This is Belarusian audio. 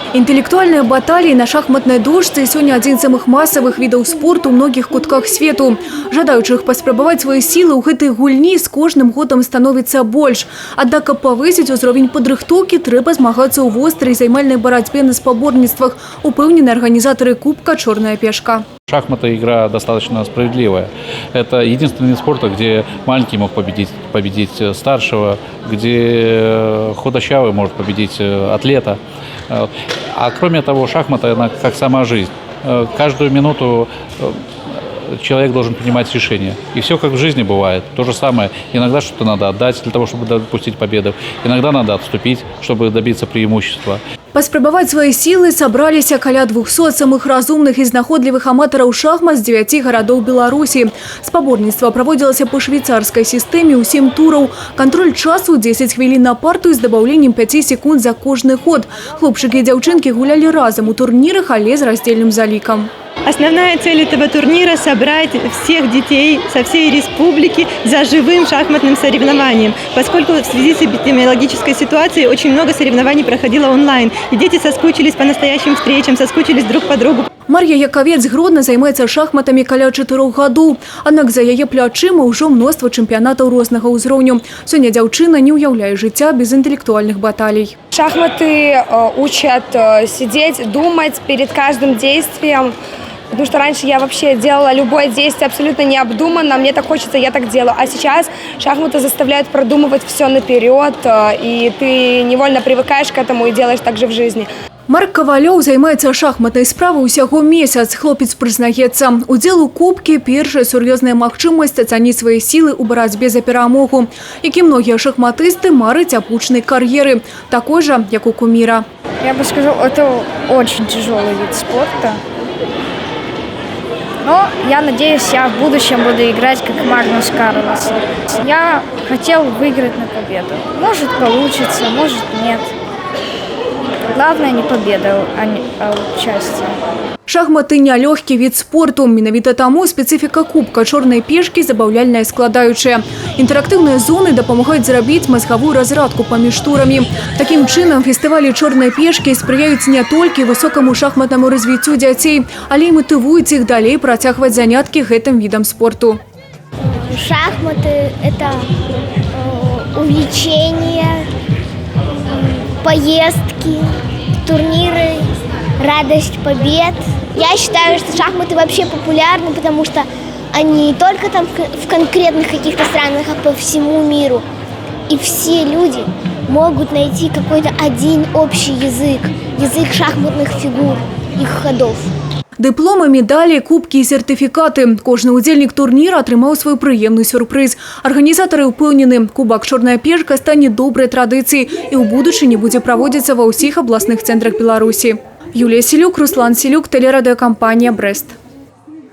Інтэлектуальныя баталіі на шахматнай дошцы сёння адзін з самых масавых відаў спорту ў многіх кутках свету. Жадаючых паспрабаваць свае сілы ў гэтай гульні з кожным годам становіцца больш. Аднак, каб павысіць узровень падрыхтоўкі, трэба змагацца ў вострай займальнай барацьбе на спаборніцтвах, упэўнены арганізатары кубка «Чорная пешка». Шахматы — игра достаточно справедливая. Это единственный вид спорта, где маленький мог победить старшего, где худощавый может победить атлета. А кроме того, шахматы, она как сама жизнь. Каждую минуту человек должен принимать решения. И все как в жизни бывает. То же самое. Иногда что-то надо отдать для того, чтобы допустить победу. Иногда надо отступить, чтобы добиться преимущества. Паспрабаваць свае сілы сабраліся каля 200 самых разумных і знаходлівых аматараў шахмат з дзевяці гарадоў Беларусі. Спаборніцтва праводзілася па швейцарскай сістэме ў сем тураў. Кантроль часу — 10 хвілін на партыю з дабаўленнем 5 секунд за кожны ход. Хлопчыкі і дзяўчынкі гулялі разам у турнірах, але з раздзельным залікам. Основная цель этого турнира – собрать всех детей со всей республики за живым шахматным соревнованием, поскольку в связи с эпидемиологической ситуацией очень много соревнований проходило онлайн, и дети соскучились по настоящим встречам, соскучились друг по другу. Мар'я Якавец з Гродна займаецца шахматамі каля 4 гадоў. Аднак за яе плячыма ўжо мноства чэмпіянатаў рознага ўзроўню. Сёння дзяўчына не ўяўляе жыцця без інтэлектуальных баталій. Шахматы учат сидеть, думать перед каждым действием. Потому что раньше я вообще делала любое действие абсолютно необдуманно, мне так хочется, я так делаю. А сейчас шахматы заставляют продумывать все наперед, и ты невольно привыкаешь к этому и делаешь так же в жизни. Марк Кавалёў займаецца шахматнай справай усяго месяц. Хлопец прызнаецца, удзел у кубке — першая сур'ёзная магчымасць ацаніць свае сілы ў барацьбе за перамогу. Як і многія шахматысты, марыць аб гучнай кар'еры, такой жа, як у куміра. Я бы сказал, это очень тяжелый вид спорта. Но я надеюсь, я в будущем буду играть как Магнус Карлсен. Я хотел выиграть на победу. Может, получится, может, нет. Главное — не победа, а участие. Шахматы — нялёгкі від спорту. Менавіта таму спецыфіка кубка «Чорнай пешкі» забаўляльная, складаючая. Інтэрактыўныя зоны дапамагаюць зрабіць мазгавую разрадку паміж турамі. Такім чынам, фестывалі «Чорнай пешкі» спрыяюць не толькі высокаму шахматнаму развіццю дзяцей, але і матывуюць іх далей працягваць заняткі гэтым відам спорту. Шахматы – это увлечение, поездки, турниры, радость побед. Я считаю, что шахматы вообще популярны, потому что они не только там в конкретных каких-то странах, а по всему миру. И все люди могут найти какой-то один общий язык, язык шахматных фигур, их ходов. Дыпломы, медалі, кубкі і сертыфікаты. Кожны удзельнік турніра атрымаў свой прыемны сюрпрыз. Арганізатары ўпэўнены, кубак «Чорная пешка» стане добрай традыцыяй і ў будучыні будзе праводзіцца ва ўсіх абласных цэнтрах Беларусі. Юлія Селюк, Руслан Селюк, тэлерадыёкампанія «Брэст».